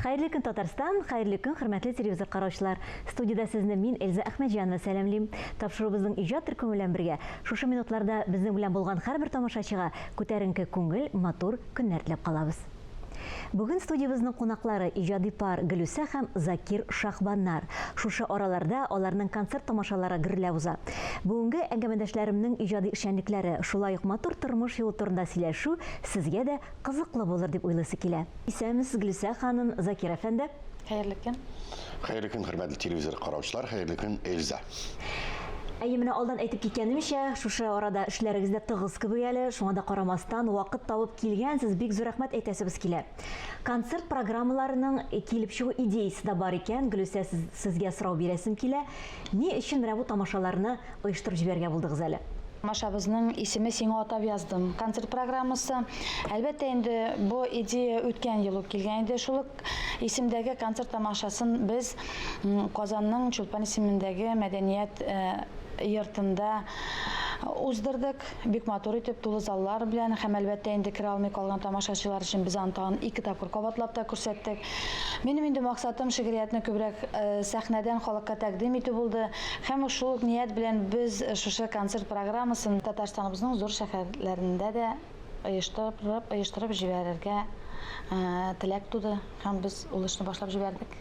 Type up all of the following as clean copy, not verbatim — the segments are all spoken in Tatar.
Хәерле көн, Татарстан, хәерле көн, хөрмәтле телевизор караучылар. Студиядә сезне мин, Эльза Әхмәтҗанова сәламлим. Тапшыруыбызның иҗат төркеме белән бергә шушы минутларда безнең белән булган һәрбер тамашачыга күтәренке күңел, матур көннәр теләп калабыз. Бүген студиябезнең кунаклары иҗади пар Гөлүсә һәм Закир Шахбаннар. Шушы араларда аларның концерт тамашалары гөрләп уза. Бүгенге әңгәмәдәшләремнең иҗади эшчәнлекләре, шулай ук матур тормыш юлы турында сөйләшү сезгә дә кызыклы булыр дип уйлыйсы килә. Исәнмесез, Гөлүсә ханым, Закир әфәнде. Хәерле көн. Хәерле көн, хөрмәтле телевизор караучылар, хәерле көн, Эльза. Әйе, менә алдан әйтеп киткәнемчә, шушы арада эшләрегез дә тыгыз кебек әле, шуңа да карамастан, вакыт табып килгәнсез, бик зур рәхмәт әйтәсебез килә. Концерт программаларының килеп чыгу идеясе дә бар икән, Гөлүсә, сезгә сорау бирәсем килә. Ни өчен менә бу тамашаларны оештырып җибәрергә булдыгыз әле? Тамашабызның исеме Сиңа атап яздым концерт программасы. Әлбәттә инде, бу идея үткән ел ук килгән иде. Шул ук исемдәге концерт тамашасын без Казанның Чулпан исемендәге мәдәният йортында уздырдык. Бик матур итеп, тулы заллар белән һәм, әлбәттә инде, керә алмый калган тамашачылар өчен без аны тагын ике тапкыр кабатлап та күрсәттек. Минем инде максатым шигъриятне күбрәк сәхнәдән халыкка тәкъдим итү булды. Һәм шул ук ният белән без шушы концерт программасын Татарстаныбызның зур шәһәрләрендә дә оештырып, оештырып җибәрергә теләк туды һәм без ул эшне башлап җибәрдек.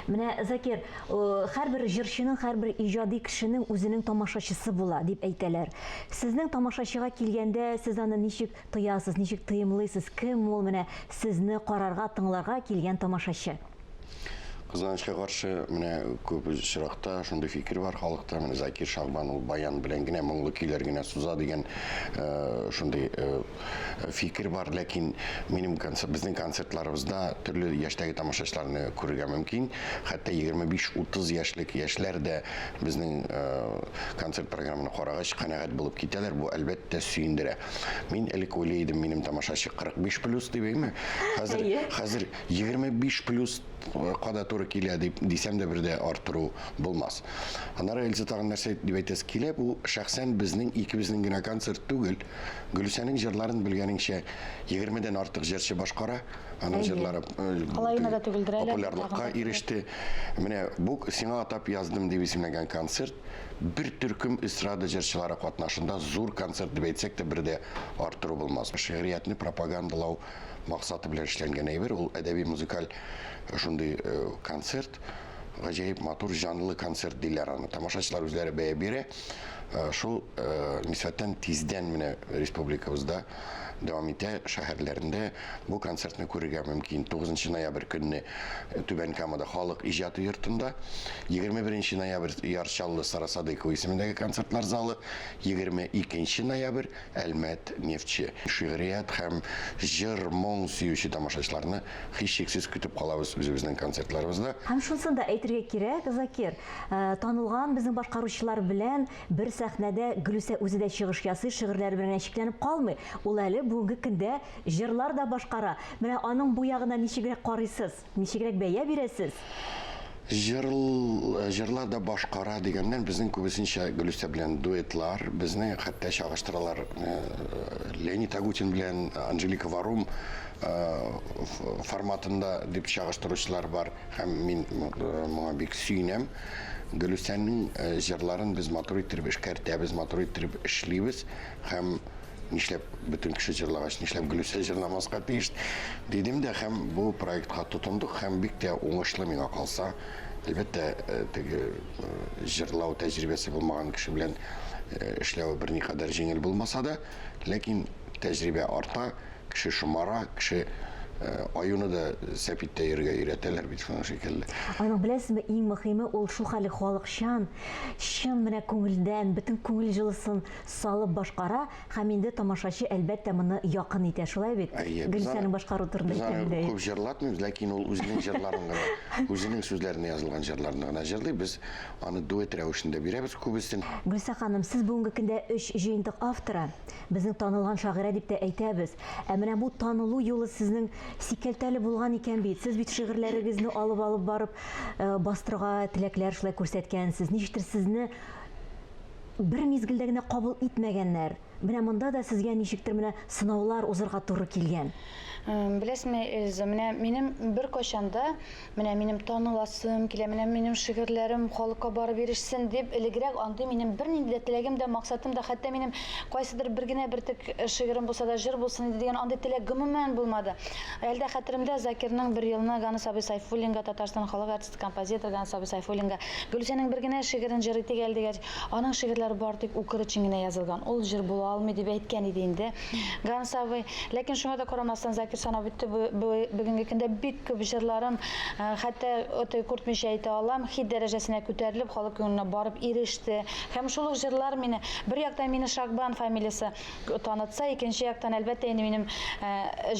Менә, Закир, һәрбер җырчының, һәрбер иҗади кешенең үзенең тамашачысы була, дип әйтәләр. Сезнең тамашачыга килгәндә, сез аны ничек тоясыз, ничек тоемлыйсыз, кем ул менә сезне карарга, тыңларга килгән тамашачы? Кызганычка каршы, менә күп очракта шундый фикер бар халыкта, менә Закир Шагбан ул баян белән генә моңлы көйләр генә суза дигән э, шундый э, фикер бар, ләкин минем концерт, безнең концертларыбызда төрле яшьтәге тамашачыларны күрергә мөмкин. Хәтта 25-30 яшьлек яшьләр дә безнең э, концерт программаны карагач канәгать булып китәләр. Бу, әлбәттә, сөендерә. Мин элек уйлый идем, минем тамашачы 45 плюс дип, әйме? Хәзер, хәзер 25 плюс ка да туры килә дип дисәм дә бер дә арттыру булмас. Аннары Эльза тагын нәрсә дип әйтәсе килә, бу шәхсән безнең икебезнең генә концерт түгел. Гөлүсәнең җырларын белгәнеңчә 20дән артык җырчы башкара. Аның җырлары Алай гына да түгелдер әле. Популярлыкка иреште. Менә бу сиңа атап яздым дип исемләнгән концерт бер төркем эстрада җырчылары катнашында зур концерт дип әйтсәк тә бер дә арттыру булмас. Шигъриятне пропагандалау максаты белән эшләнгән әйбер, ул әдәби-музыкаль шундый концерт, гаҗәеп матур, җанлы концерт диләр аны. Тамашачылар үзләре бәя бирә. Шул нисбәттән тиздән менә республикабызда дәвам итә, шәһәрләрендә бу концертны күрергә мөмкин. 9 ноябрь көнне Түбән Камада халык иҗаты йортында, 21 ноябрь Яр Чаллы Сара Садыйкова исемендәге концертлар залы, 22 ноябрь Әлмәт нефтьче. Шигърият һәм җыр, моң сөюче тамашачыларны һичшиксез көтеп калабыз үзебезнең концертларыбызда. Һәм шунысын да әйтергә кирәк, Закир, танылган безнең башкаручылар белән бер сәхнәдә Гөлүсә үзе дә чыгыш ясый, шигырьләре белән генә чикләнеп калмый. Ул әле бүгенге көндә җырлар да башкара. Менә аның бу ягына ничегрәк карыйсыз? Ничегрәк бәя бирәсез? Җырл, җырлар да башкара дигәннән, безнең күбесенчә Гөлүсә белән дуэтлар, безне хәтта чагыштыралар Леонид Агутин белән Анжелика Варум форматында дип чагыштыручылар бар һәм мин моңа бик сөенәм. Гөлүсәнең җырларын без матур иттереп эшкәртәбез, матур иттереп эшлибез һәм Нишләп бөтен кеше җырлагач, нишләп Гөлүсә җырламаска тиеш, дидем дә һәм бу проектка тотындык һәм бик тә уңышлы миңа калса. Әлбәттә, э, теге э, җырлау тәҗрибәсе булмаган кеше белән э, эшләве берникадәр җиңел булмаса да, ләкин тәҗрибә арта, кеше шомара, кеше аюны да сәпиттә йөрергә өйрәтәләр бит шуның шикелле. Аның беләсезме, иң мөһиме ул шул хәле халыкчан, чын менә күңелдән, бөтен күңел җылысын салып башкара һәм инде тамашачы, әлбәттә, моны якын итә, шулай бит? Әйе, без аны, Гөлүсәнең башкару турында без аны әйткәндәй. күп җырлатмыйбыз, ләкин ул үзенең җырларын гына, үзенең сүзләренә язылган җырларны гына җырлый. Без аны дуэт рәвешендә бирәбез күбесен. Гөлүсә ханым, сез бүгенге көндә өч җыентык авторы, безнең танылган шагыйрә дип тә әйтәбез. Ә менә бу танылу юлы сезнең сикәлтәле булган икән бит. Сез бит шигырьләрегезне алып-алып барып бастырырга теләкләр шулай күрсәткәнсез. Ничектер сезне бер мизгелдә генә кабул итмәгәннәр. Менә монда да сезгә ничектер менә сынаулар узырга туры килгән. Беләсеңме, Эльза, менә минем беркайчан да, менә минем таныласым килә, менә минем шигырьләрем халыкка барып ирешсен дип, элегрәк андый минем бернинди дә теләгем дә, максатым да, хәтта минем кайсыдыр бер генә бөртек шигырем булса да җыр булсын иде дигән андый теләк гомумән булмады. Әле дә хәтеремдә, Закирның бер елны Ганыс абый Сайфуллинга, Татарстан халык артисты, композитор Ганыс абый Сайфуллинга, Гөлүсәнең бер генә шигырен җыр итик әле дигәч, аның шигырьләре бары тик укыр өчен генә язылган, ул җыр була алмый дип әйткән иде инде Ганс абый. Ләкин шуңа да карамастан, Закир санап үтте, бүгенге көндә бик күп җырларым, хәтта отой куртмыйча әйтә алам, хит дәрәҗәсенә күтәрелеп, халык күңеленә барып иреште. Һәм шул ук җырлар мине, бер яктан мине Шагбан фамилиясе танытса, икенче яктан, әлбәттә инде, минем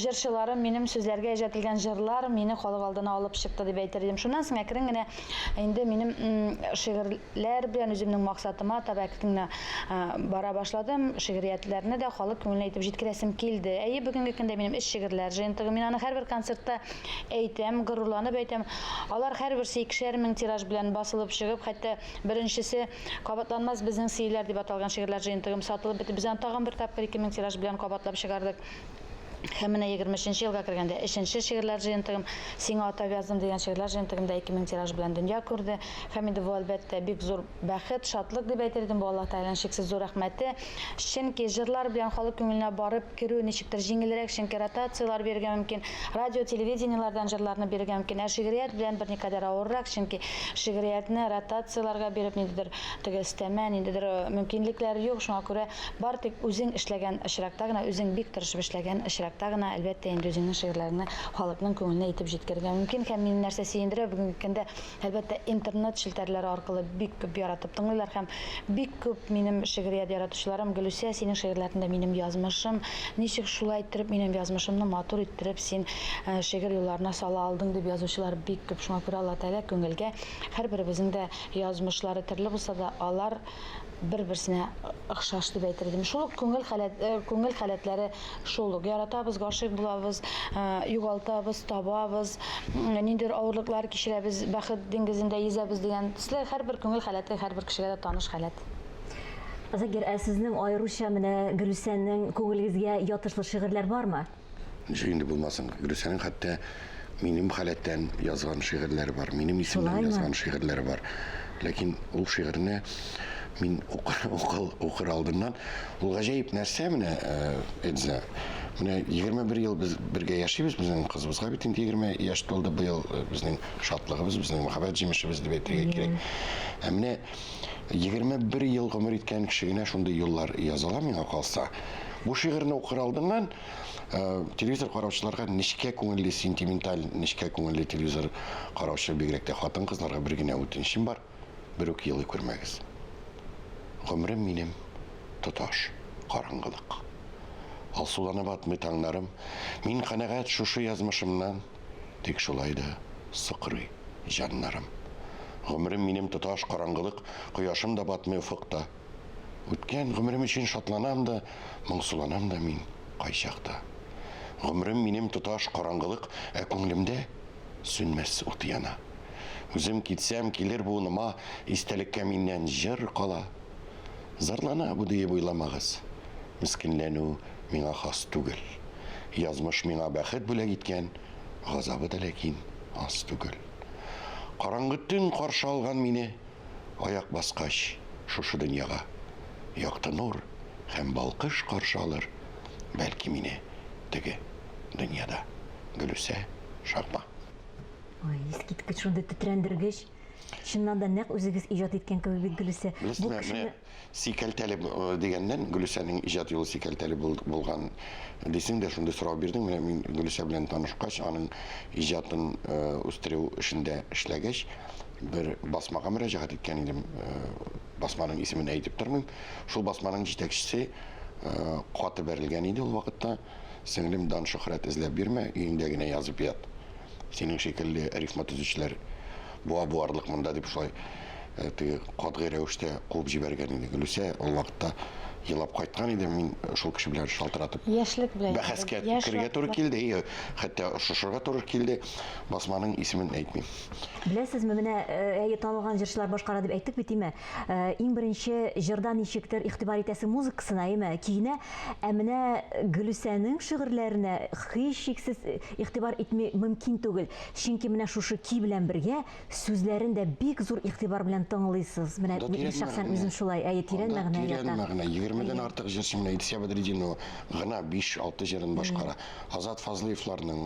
җырчыларым, минем сүзләргә иҗат ителгән җырлар мине халык алдына алып чыкты дип әйтер идем. Шуннан соң әкрен генә инде минем шигырьләр белән үземнең максатыма таба әкрен генә бара башладым. Шигъриятләрне дә халык күңеленә әйтеп җиткерәсем килде. Әйе, бүгенге көндә минем өч шигырьләр җыентыгы. Мин аны һәрбер концертта әйтәм, горурланып әйтәм. Алар һәрберсе икешәр мең тираж белән басылып чыгып, хәтта беренчесе Кабатланмас безнең сөюләр дип аталган шигырьләр җыентыгым сатылып бетеп, без аны тагын бер тапкыр 2000 тираж белән кабатлап чыгардык. Һәм менә 23 нче елга кергәндә өченче шигырьләр җыентыгым Сиңа атап яздым дигән шигырьләр җыентыгым да 2000 тираж белән дөнья күрде. Һәм инде бу, әлбәттә, бик зур бәхет, шатлык дип әйтер идем. Бу Аллаһ Тәгаләнең чиксез зур рәхмәте. Чөнки җырлар белән халык күңеленә барып керү ничектер җиңелрәк, чөнки ротацияләр бирергә мөмкин, радио, телевидениеләрдән җырларны бирергә мөмкин. Ә шигърият белән берникадәр авыррак, чөнки шигъриятне ротацияләргә биреп ниндидер теге өстәмә, ниндидер мөмкинлекләр юк. Шуңа күрә Бары тик үзең эшләгән очракта гына, үзең бик тырышып эшләгән очракта гына, әлбәттә инде, үзеңнең шигырьләреңне халыкның күңеленә итеп җиткерергә мөмкин. Һәм мине нәрсә сөендерә, бүгенге көндә, әлбәттә, интернет челтәрләре аркылы бик күп яратып тыңлыйлар һәм бик күп минем шигърият яратучыларым, Гөлүсә, синең шигырьләреңдә минем язмышым, ничек шулай иттереп минем язмышымны матур иттереп син шигырь юлларына сала алдың, дип язучылар бик күп. Шуңа күрә Алла Тәгалә күңелгә һәрберебезнең дә язмышлары төрле булса да, алар бер-берсенә охшаш дип әйтер идем. Шул ук күңел халәт, э, күңел халәтләре шул ук. Яратабыз, гашыйк булабыз, э, югалтабыз, табабыз, ниндидер авырлыклар кичерәбез, бәхет диңгезендә йөзәбез дигән төсле һәрбер күңел халәте һәрбер кешегә дә таныш халәт. Закир, ә сезнең аеруча менә Гөлүсәнең күңелегезгә ятышлы шигырьләр бармы? Ничек инде булмасын, Гөлүсәнең хәтта минем халәттән язган шигырьләре бар, минем исемнән язган шигырьләре бар. Ләкин ул шигырьне мин укыр, укыр, укыр алдыннан, ул гаҗәеп нәрсә менә, э, Эльза. Менә 21 ел без бергә яшибез, безнең кызыбызга бит инде 20 яшь тулды быел, э, безнең шатлыгыбыз, безнең мәхәббәт җимешебез дип әйтергә кирәк. Ә менә 21 ел гомер иткән кеше генә шундый юллар яза ала миңа калса. Бу шигырьне укыр алдыннан Э, телевизор караучыларга нечкә күңелле, сентименталь нечкә күңелле телевизор караучы бигрәк тә хатын-кызларга бер генә үтенечем бар, бер үк елый күрмәгез. Гомерем минем тоташ караңгылык. Алсуланып атмый таңнарым, мин канәгать шушы язмышымнан, тик шулай да сыкрый җаннарым. Гомерем минем тоташ караңгылык, кояшым да батмый офыкта. Үткән гомерем өчен шатланам да, моңсуланам да мин кайчакта. Гомерем минем тоташ караңгылык, ә күңелемдә сүнмәс ут яна. Үзем китсәм, килер буыныма, истәлеккә миннән җыр кала. Зарлана бу диеп уйламагыз, мескенләнү миңа хас түгел. Язмыш миңа бәхет бүләк иткән, газабы да ләкин аз түгел. Караңгы төн каршы алган мине, Аяк баскач шушы дөньяга, Якты нур һәм балкыш каршы алыр, Бәлки мине теге дөньяда. Гөлүсә Шакма. Ой, искиткеч, шундый тетрәндергеч. Чыннан да нәкъ үзегез иҗат иткән кебек бит, Гөлүсә. Беләсезме, менә Сикәлтәле дигәннән, Гөлүсәнең иҗат юлы сикәлтәле булган дисең дә, шундый сорау бирдең. Менә мин Гөлүсә белән танышкач, аның иҗатын үстерү эшендә эшләгәч, бер басмага мөрәҗәгать иткән идем. Басманың исемен әйтеп тормыйм. Шул басманың җитәкчесе каты бәрелгән иде ул вакытта. Сеңлем, дан-шөһрәт эзләп йөрмә, өеңдә генә язып ят. Синең шикелле рифма төзүчеләр буа буарлык монда, дип шулай теге катгый рәвештә куып җибәргән иде. Гөлүсә ул вакытта елап кайткан иде. Мин шул кеше белән шалтыратып Яшьлек белән. Бәхәскә керергә туры килде, и, хәтта оршышырга туры килде. Басманың исемен әйтмим. Беләсезме, менә әйе, танылган җырчылар башкара дип әйттек бит, име? Иң беренче җырда ничектер игътибар итәсең музыкасына, әйеме, көенә. Ә менә Гөлүсәнең шигырьләренә һичшиксез игътибар итми мөмкин түгел. Чөнки менә шушы көй белән бергә сүзләрен дә бик зур игътибар белән тыңлыйсыз. Менә мин шәхсән үзем шулай, әйе, тирән мәгънә ята. Тирән мәгънә. Егермедән артык җырчы менә Илсөя Бәдретдинова гына биш-алты җырын башкара. Азат Фазлыевларның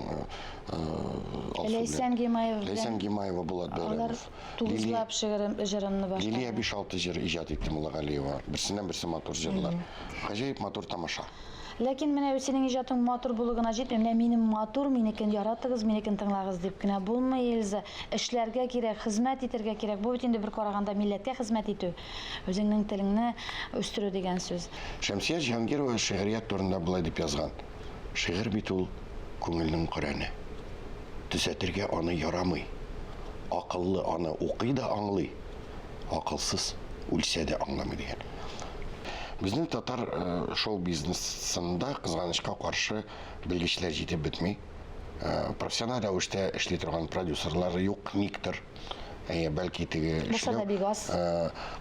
Алсу Ләйсән Гимаева белән. Ләйсән Гимаева, Булат Бәйрәмов. Алар тугызлап шигырем, җырымны башкарды. Лилия 5-6 җыр иҗат итте Муллагалиева. Берсеннән-берсе матур җырлар. Гаҗәеп матур тамаша. Ләкин менә синең иҗатың матур булу гына җитми. Менә минем матур, минекен яратыгыз, минекен тыңлагыз дип кенә булмый, Эльза. Эшләргә кирәк, хезмәт итәргә кирәк. Бу бит инде бер караганда милләткә хезмәт итү, үзеңнең телеңне үстерү дигән сүз. Шәмсия Җиһангирова шигърият турында болай дип язган. Шигырь бит ул күңелнең Коръәне. Төзәтергә аны ярамый. Акыллы аны укый да аңлый, акылсыз үлсә дә аңламый дигән. Безнең татар шоу-бизнесында, кызганычка каршы, белгечләр җитеп бетми. Профессиональ рәвештә эшли торган продюсерлар юк никтер. Әйе, бәлки теге Булса да бик аз.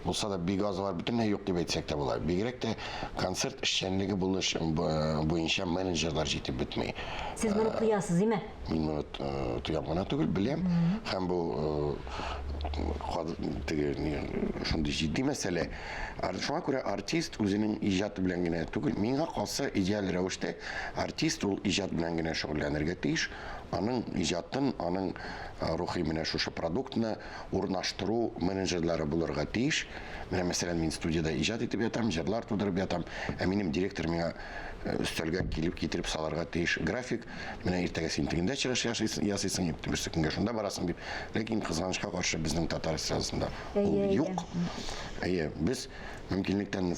Булса да бик аз, алар бөтенләй юк дип әйтсәк тә була. Бигрәк тә концерт эшчәнлеге булыш буенча менеджерлар җитеп бетми. Сез моны тоясыз, димә? Мин моны тоям гына түгел, беләм. Һәм бу теге шундый җитди мәсьәлә. Шуңа күрә артист үзенең иҗаты белән генә түгел, миңа калса, идеаль рәвештә артист ул иҗат белән генә шөгыльләнергә тиеш. Аның иҗатын, аның рухи менә шушы продуктны урнаштыру менеджерлары булырга тиеш. Менә, мәсәлән, мин студиядә иҗат итеп ятам, җырлар тудырып ятам, ә минем директор миңа өстәлгә килеп китереп салырга тиеш график. Менә иртәгә син тегендә чыгыш ясыйсың, берсе көнгә шунда барасың дип. Ләкин кызганычка каршы безнең татар эстрадасында ул юк. Әйе, без мөмкинлектән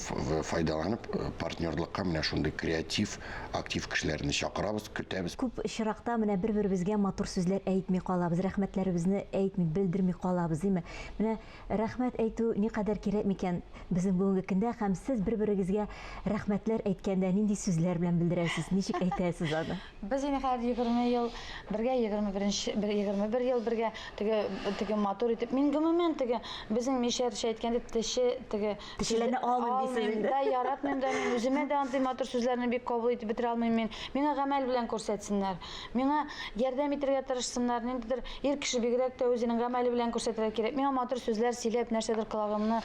файдаланып, партнерлыкка менә шундый креатив, актив кешеләрне чакырабыз, көтәбез. Күп очракта менә бер-беребезгә матур сүзләр әйтми калабыз, рәхмәтләребезне әйтми, белдерми калабыз, димме? Менә рәхмәт әйтү никадәр кирәк микән безнең бүгенге көндә һәм сез бер-берегезгә рәхмәтләр әйткәндә нинди сүзләр белән белдерәсез, ничек әйтәсез аны? Без инде хәзер 20 ел бергә, 21 бер 21 ел бергә, теге теге матур итеп. Мин гомумән теге безнең мишәрчә әйткәндә теше теге Тешеләнә алмыйм дисез инде. Да, яратмыйм да мин. Үземә дә андый матур сүзләрне бик кабул итеп бетерә алмыйм мин. Миңа гамәл белән күрсәтсеннәр. Миңа ярдәм итәргә тырышсыннар. Ниндидер ир кеше бигрәк тә үзенең гамәле белән күрсәтергә кирәк. Миңа матур сүзләр сөйләп, нәрсәдер колагымны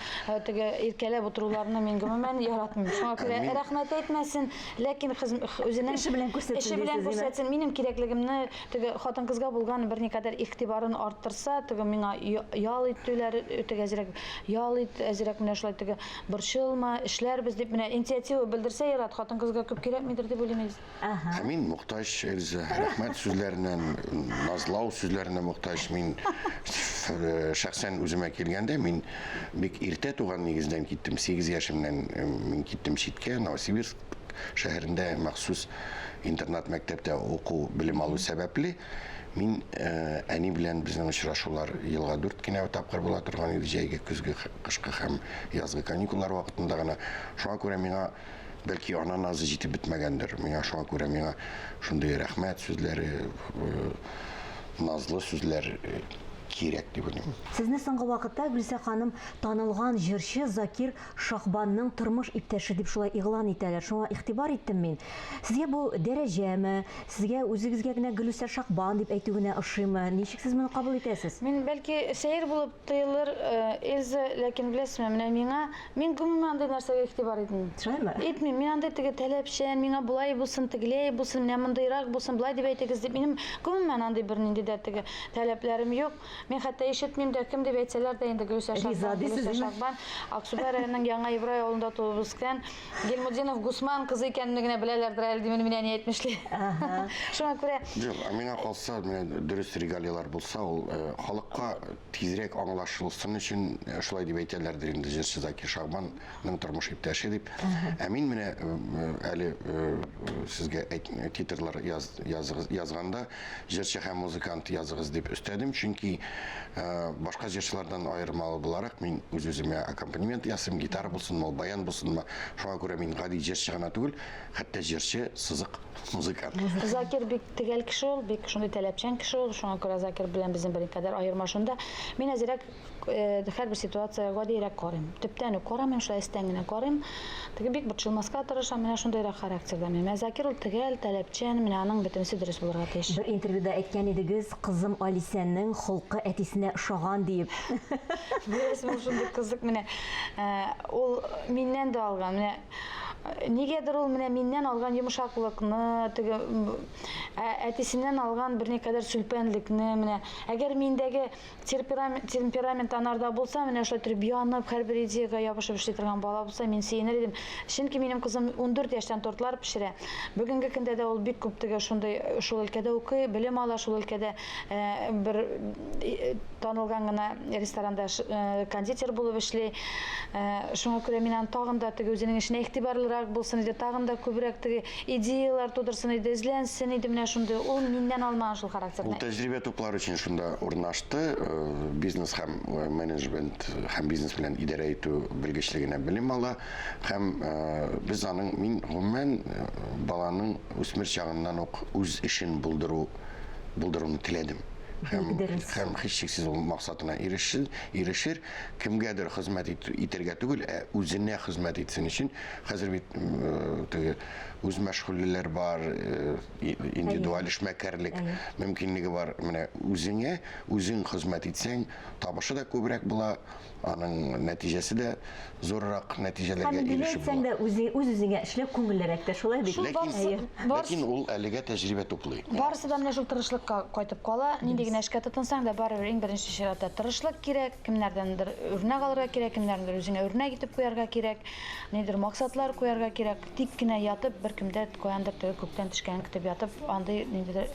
теге иркәләп утыруларны мин гомумән яратмыйм. Шуңа күрә рәхмәт әйтмәсен, Ләкин үзенең эше белән күрсәтсен, эше белән күрсәтсен, минем кирәклегемне, теге хатын-кызга булган берникадәр игътибарын арттырса, теге миңа ял итүләр, теге әзрәк ял ит, әзрәк менә шулай теге борчылма, эшләрбез дип менә инициатива белдерсә ир-ат, хатын-кызга күп кирәкмидер дип уйлыйм. Ә мин мохтаҗ, Эльза, рәхмәт сүзләренә, назлау сүзләренә мохтаҗ. Мин шәхсән үземә килгәндә, мин бик иртә туган нигездән киттем. 8 яшемнән мин киттем читкә, Новосибирск шәһәрендә махсус интернат мәктәптә уку, белем алу сәбәпле, мин әни белән безнең очрашулар елга дүрт кенә тапкыр була торган иде, җәйге, көзге, кышкы һәм язгы каникуллар вакытында гына. Шуңа күрә миңа бәлки ана назы җитеп бетмәгәндер. Миңа шуңа күрә миңа шундый рәхмәт сүзләре, назлы сүзләр кирәк дип уйлыйм. Сезне соңгы вакытта, Гөлсә ханым, танылган җырчы Закир Шахбанның тормыш иптәше дип шулай игълан итәләр. Шуңа игътибар иттем мин. Сезгә бу дәрәҗәме, сезгә үзегезгә генә Гөлүсә Шахбан дип әйтү генә ошыймы? Ничек сез моны кабул итәсез? Мин, бәлки, сәер булып тоелыр, Эльза, ләкин беләсезме, менә миңа, мин гомумән андый нәрсәгә игътибар итмим. Шулаймы? Итмим. Мин андый теге таләпчән, миңа болай булсын, тегеләй булсын, менә мондыйрак булсын, болай дип әйтегез дип, минем гомумән андый бернинди дә теге таләпләрем юк. Мин хәтта ишетмим дә, кем дип әйтсәләр дә инде Гөлүсә Риза Шахбан, дисез, Гөлүсә димәк. Шахбан, Аксубай районының Яңа Ибрай авылында туып үскән Гильмутдинов Гусман кызы икәнемне генә беләләрдер әле, дим, мине әни әйтмешли. Шуңа күрә Юк, ә миңа калса, менә дөрес регалияләр булса, ул халыкка тизрәк аңлашылсын өчен шулай дип әйтәләрдер инде, җырчы Закир Шахбанның тормыш иптәше дип. Ә мин менә әле сезгә титрлар язганда җырчы һәм музыкант языгыз дип өстәдем, чөнки Башка җырчылардан аермалы буларак, мин үз-үземә аккомпанемент ясыйм, гитара булсынмы, ул баян булсынмы. Шуңа күрә мин гади җырчы гына түгел, хәтта җырчы, сызык музыкант. Закир бик төгәл кеше ул, бик шундый таләпчән кеше ул. Шуңа күрә Закир белән безнең берникадәр аерма шунда. Мин әзрәк һәрбер ситуациягә гадиерәк карыйм. Төптән үк карамыйм, шулай өстән генә карыйм. Теге бик борчылмаска тырышам, менә шундыйрак характерда мин. Ә Закир ул төгәл, таләпчән, менә аның бөтенесе дөрес булырга тиеш. Бер интервьюда әйткән идегез, кызым Алисәнең холкы әтисенә ошаган диеп. Беләсең, ул шундый кызык менә. Ул миннән дә алган. Менә нигәдер ул менә миннән алган йомшаклыкны, теге әтисеннән алган берникадәр сүлпәнлекне, менә әгәр миндәге Терперамент, темперамент анарда булса, менә шулай торып янып, һәрбер идеягә ябышып эшли торган бала булса, мин сөенер идем. Чөнки минем кызым 14 яшьтән тортлар пешерә. Бүгенге көндә дә ул бик күп теге шундый шул өлкәдә укый, белем ала, шул өлкәдә бер танылган гына ресторанда кондитер булып эшли. Шуңа күрә мин аны тагын да теге үзенең эшенә игътибарлырак булсын иде, тагын да күбрәк теге идеялар тудырсын иде, эзләнсен иде менә шундый. Ул миннән алмаган шул характерны. Ул тәҗрибә туплар өчен шунда урнашты, бизнес һәм менеджмент һәм бизнес белән идарә итү белгечлегенә белем ала һәм без аның, мин гомумән баланың үсмер чагыннан ук үз эшен булдыру булдыруны теләдем. Һәм, һәм һичшиксез ул максатына ирешер, ирешер, кемгәдер хезмәт итәргә түгел, ә үзенә хезмәт итсен өчен. Хәзер бит теге үзмәшгульлеләр бар, индивидуаль эшмәкәрлек мөмкинлеге бар. Менә үзеңә үзең хезмәт итсәң, табышы да күбрәк була, аның нәтиҗәсе дә зуррак нәтиҗәләргә ирешеп була. Һәм дә үз-үзеңә эшләү күңеллерәк тә, шулай бит? Ләкин, ләкин ул әлегә тәҗрибә туплый. Барысы да менә шул тырышлыкка кайтып кала. Нинди генә эшкә тотынсаң да, барыбер иң беренче чиратта тырышлык кирәк, кемнәрдәндер үрнәк алырга кирәк, кемнәрнедер үзеңә үрнәк итеп куярга кирәк. Нидер максатлар куярга кирәк. Тик кенә ятып, беркем дә каяндыр теге күктән төшкәнен көтеп ятып, андый ниндидер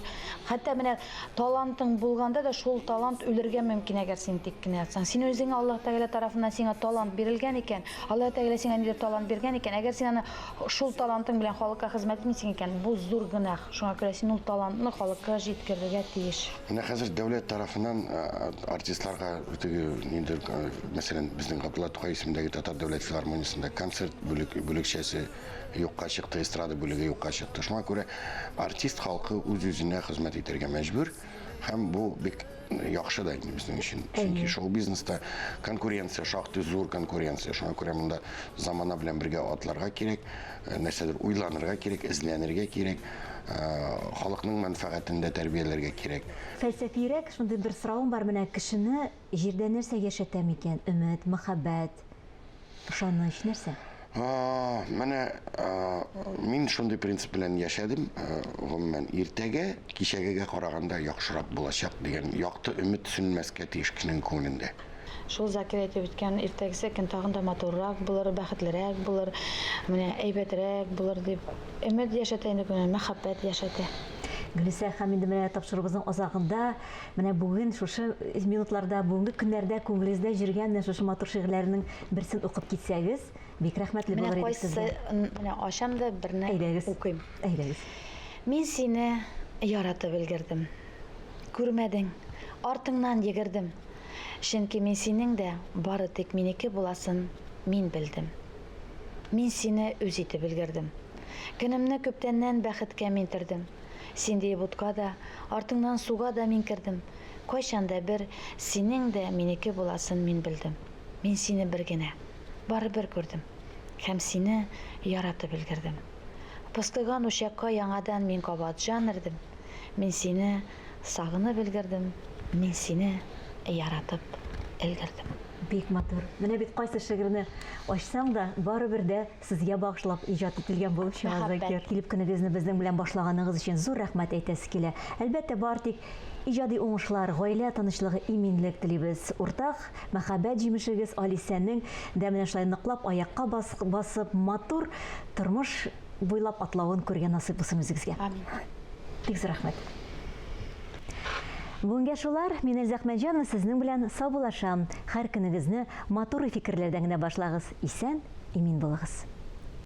хәтта менә талантың булганда да шул талант үлергә мөмкин, әгәр син тик кенә ятсаң. Син үзеңә Аллаһ Тәгалә тарафыннан сиңа талант бирелгән икән, Аллаһ Тәгалә сиңа ниндидер талант биргән икән, әгәр син аны шул талантың белән халыкка хезмәт итмисең икән, бу зур гөнаһ. Шуңа күрә син ул талантны халыкка җиткерергә тиеш. Менә хәзер дәүләт тарафыннан артистларга теге ниндидер, мәсәлән, безнең Габдулла Тукай исемендәге Татар дәүләт филармониясендә концерт бүлек, бүлекчәсе юкка чыкты, эстрада бүлеге юкка чыкты. Шуңа күрә артист халкы үз-үзенә хезмәт итәргә мәҗбүр һәм бу бик яхшы да инде безнең өчен. Чөнки шоу-бизнеста конкуренция шактый зур конкуренция. Шуңа күрә монда замана белән бергә атларга кирәк, нәрсәдер уйланырга кирәк, эзләнергә кирәк. Халыкның мәнфәгатен дә тәрбияләргә кирәк. Фәлсәфиерәк шундый бер соравым бар, менә кешене җирдә нәрсә яшәтә микән? Өмет, мәхәббәт, ышаныч, нәрсә? Менә мин шундый принцип белән яшәдем, гомумән, иртәгә кичәгегә караганда яхшырак булачак дигән якты өмет сүнмәскә тиеш кешенең күңелендә. Шул Закир әйтеп үткән иртәгесе көн тагын да матуррак булыр, бәхетлерәк булыр, менә әйбәтрәк булыр дип өмет яшәтә инде күңел, мәхәббәт яшәтә. Гөлүсә һәм инде менә тапшыруыбызның азагында менә бүген шушы минутларда, бүгенге көннәрдә күңелегездә йөргән менә шушы матур шигырьләрнең берсен укып китсәгез, бик рәхмәтле булыр идек сезгә. Менә кайсы, менә ачам да берне Әйдәгез. укыйм. Әйдәгез. Мин сине яратып өлгердем. Күрмәдең, артыңнан йөгердем. Чөнки мин синең дә бары тик минеке буласын мин белдем. Мин сине үз итеп өлгердем. Көнемне күптәннән бәхеткә мин төрдем. Син диеп утка да, артыңнан суга да мин кердем. Кайчан да бер синең дә минеке буласын мин белдем. Мин сине бер генә, бары бер күрдем. Һәм сине яратып өлгердем. Пыскыган учакка яңадан мин кабат җан өрдем. Мин сине сагынып өлгердем, мин сине яратып өлгердем. Бик матур. Менә бит кайсы шигырьне ачсаң да, барыбер дә сезгә багышлап иҗат ителгән булып чыга, Закир. Килеп көнегезне безнең белән башлаганыгыз өчен зур рәхмәт әйтәсе килә. Әлбәттә, бары тик иҗади уңышлар, гаилә тынычлыгы, иминлек телибез. Уртак мәхәббәт җимешегез Алисәнең дә менә шулай ныклап аякка басып, матур тормыш буйлап атлавын күрергә насыйп булсын үзегезгә. Амин. Бик зур рәхмәт. Бүгенгә шулар. Мин Эльза Әхмәтҗанова сезнең белән саубуллашам. Һәр көнегезне матур фикерләрдән генә башлагыз. Исән, имин булыгыз.